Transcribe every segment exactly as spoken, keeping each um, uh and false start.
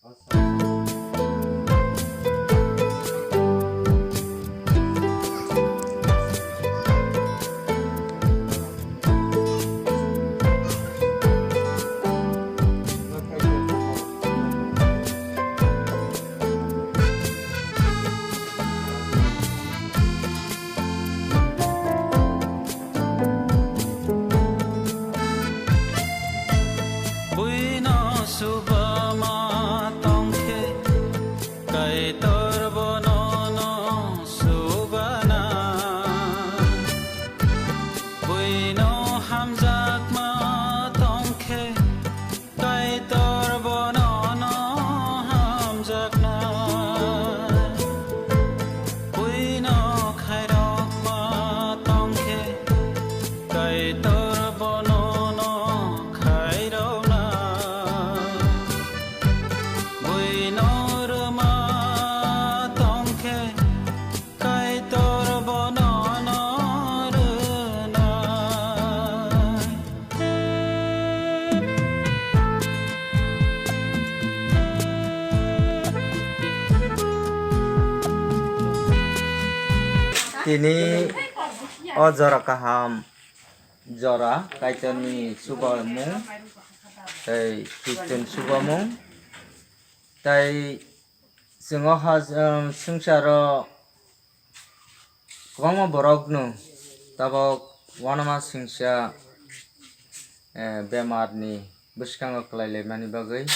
Buino suba ma tongkhe, Kaitor bono no subana. Buino hamjakma tongkhe, Kaitor bono no hamjakna. Buino khairokma tongkhe, Kaitor bono no khairokna. Buino rwma tongkhe, Kaitor bono no rwnai. Tini o jora kaham, jora Kaitorni chubamung tei Khristian chubamung tei chwng o ha, um, swngcharo kwbangma borokno tabok uanama singcha, eh, bemarni bwskango kwlailaimani bagwi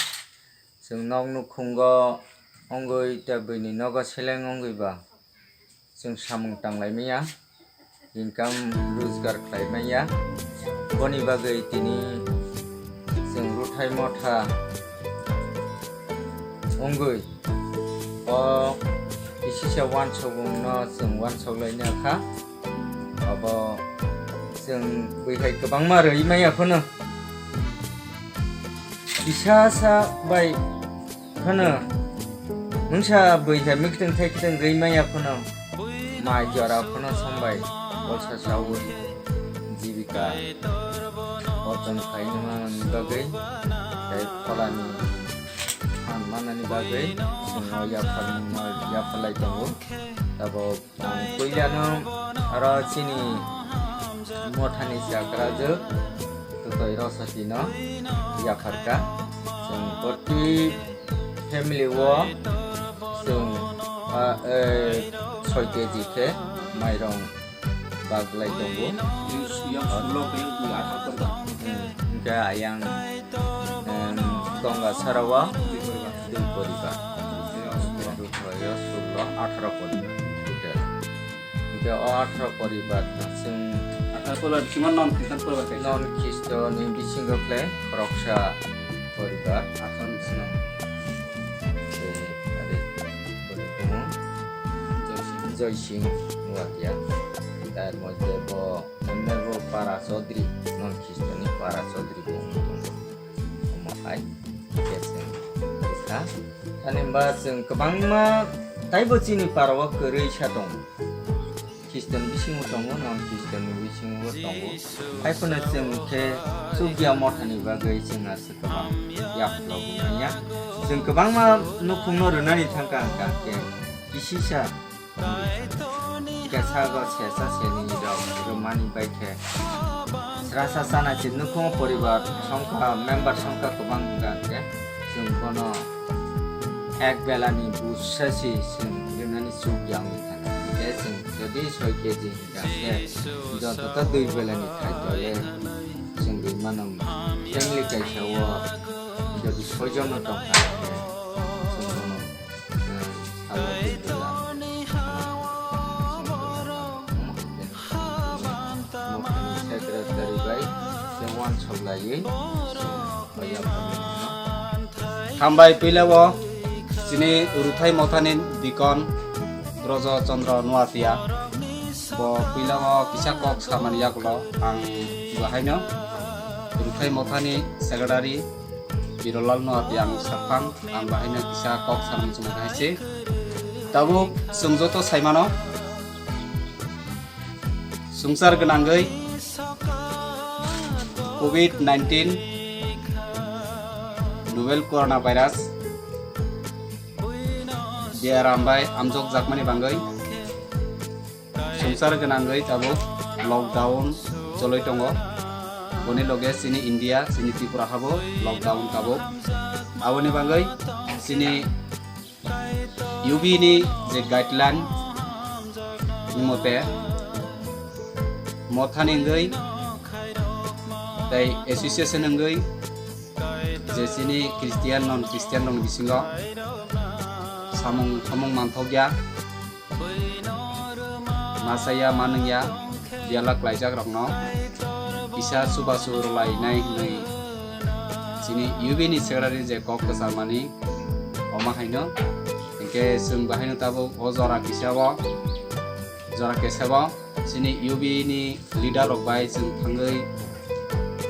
chwng nok nukhungo wngwi tei buini nogo seleng wngwi ba chwng samung tanglaimaya, income rojgar khlaimaya. Boni bagwi tini chwng Ruthai Motha wngwi o kisisa wansukmungno chwng wansuklaina kha. Abo chwng bwihai kwbangma rwi maya phano. Kisa sa bai phano mungsa bwihai mwktwng thai kwtwng rwi maya phano. Mai jora phano sombai bolsa saui jibika orjon khlainani bagwi tei pholani phan manani bagwi chwng o yapharmungno yapharlai tongo. Tabok ang puilano aro chini mothani chakrajwk Twtwi Rosatino yapharkha. Chwng proti family o chwng, ah, eh, soi keji khe mairong baglai tongo. Yang sulo khe yang dui atharo poribar. Hmm, hwnkhe ayang, em, Ganga Sarawa dui poribar. Dui poribar, sulo atharo poribar total. Hwnkhe o atharo poribar chwng atharo poribar sima non Christian poribar kaisa. Non Christian ni bisingo khe khoroksa poribar. Atharo ni sima. Tei ade poribar tongo. Joy Singh. Joy Singh Nuatia. Tar moddhe bo, emne bo para Chaudhary, non Christian ni para Chaudhary bo wng tongo. Omo hai khe chwng kha. Ani ba chwng kwbangma taibo chini para o kwrwi sa tongo. Christian bisingo tongo, non Christian ni bisingo tongo. Hai phano chwng khe chukya mothani bagwi chwng aswk kwbang yapharok manya. Chwng kwbangma nukhungno rwnani thangkha hwnkha khe kisisa kesa go sesa seni rok rwmani bai khe srasa sana se nukhung poribar songkha member songkha kwbang hwnkha khe chwng bono ek belani busa se chwng rwnani chukya wngwi thangkha. Hwnkhe chwng jodi soi keji hwnkha khe joto ta dui belani khai tole chwng rwi mano family kaisa o jodi soi jono tongkha khe chwng bono Hambai puila o chini Ruthai Mothani Dikon Brojo Chandra Nuatia. Bo puila o kisa kok samani yagulo ang bahaino Ruthai Mothani Secretary Birolal no ati ang saphang, ang bahaino kisa kok samung chumui hai se. Tabuk chwng joto saimano, swngchar gwnangwi covid nineteen novel corona virus Beram bai amjok jakmani bangwi swngchar gwnangwi tabuk lockdown choloi tongo. Boni loge chini India, chini Tripura habo lockdown tabuk. Aboni bangwi chini U B ni je guideline ni mote mothani wngwi tei association wngwi je chini Christian, non Christian rokni bisingo samung hamung manthokya, masa ya manung ya, biyala klaijak rokno kisa chubachu rwlainai hwnwi chini U B ni secretary je kok kwcharmani omo haino. Hinkhe chwng bahaino tabuk o jora kisa o, jora kesa o chini U B ni leader rok bai chwng thangwi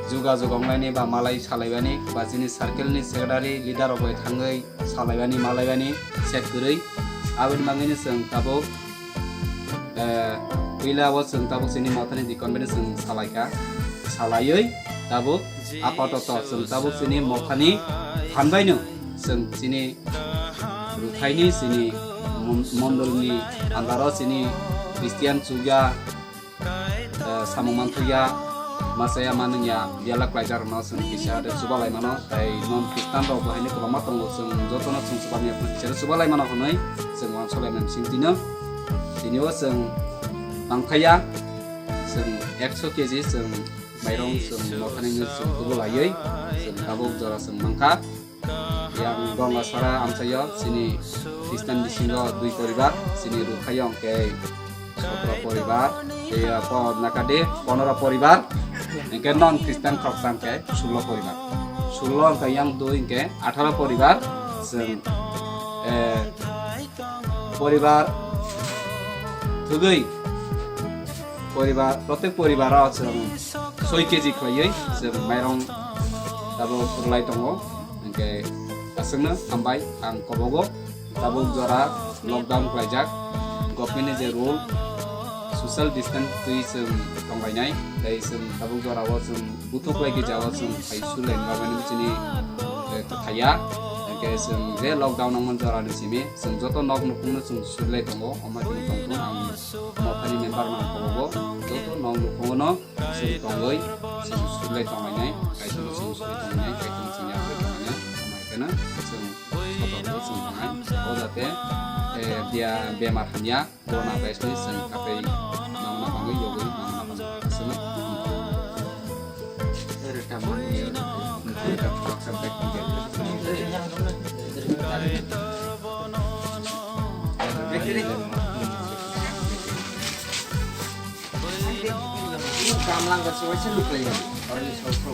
jogajog wnglaini ba malai salaibani ba chini circle ni secretary leader rok bai thangwi salaibani malaibani set kwrwi. Aboni bagwino chwng tabuk, eh, puila o chwng tabuk chini mothani deacon bai chwng salaikha, salaiwi tabuk apatoto chwng tabuk chini mothani phan baino chwng chini ruthaini chini mon-, mondolni andaro chini Christian chuya, eh, samung manthokya, masa ya manung ya, biyala klaijak rokno chwng kisa de chubalai mano, tei non Christian rok bo haino kwbangma tongo, chwng jotono chwng chubalai mano, chwng chubalai mano hwnwi chwng uansuk laimani bising tino. Tini o chwng tangthaya, chwng ekso K G chwng mairong chwng mothani chwng tubu laiwi chwng tabuk jora chwng mankha. Yang Gangasara amchaio chini Christian bisingo dui poribar, chini ruthaio hwnkhe sotro poribar, tei po nakadi ponoro poribar, hwnkhe non Christian khoroksa hwnkhe sulo poribar. Sulo hwnkhe yang dui hwnkhe atharo poribar, chwng, eh, poribar thwgwi poribar, protek poribaro chwng soi K G khlaiwi chwng mairong tabuk rwlai tongo. Hwnkhe aswkno hambai ang kobogo. Tabuk jora lockdown khlaijak, government ni je rule, social distance twi chwng tonglainai, tei chwng tabuk jora o chwng buthuk lai khe jao chwng phai sulai ma bini chini, eh, kwthaiya. Hwnkhe chwng je lockdown nangmani jora ni simi chwng joto nok nukhungno chwng sulai tongo, omo chwng tongthung ang mothani member no kobogo, joto nok nukhungo no chwng tongwi, chwng sulai tonglainai, kaisa no chwng sulai tonglainai, kaisa no chwng yapri tonglainai, omo hai kheno chwng sotok o chwng tongnai. O jate, eh, bia-, bemar hamya, corona virus ni chwng katai nangma bangwi yogwi nangma bangwi aswkno. Kamlang ka chuwai se luklai ya. Orang ni sau sau.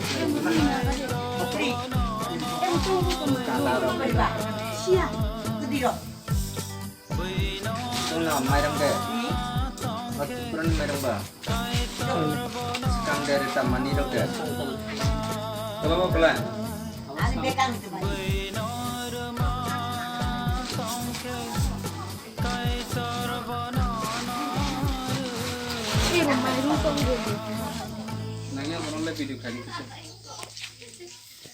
Kala rok. Sia, gede rok. Tungna mairang de. Batu puran mairang ba. Kang de rita mani rok de. Kalau mau pelan. Ani bekang itu mani. Nangya kono le video kali kisa.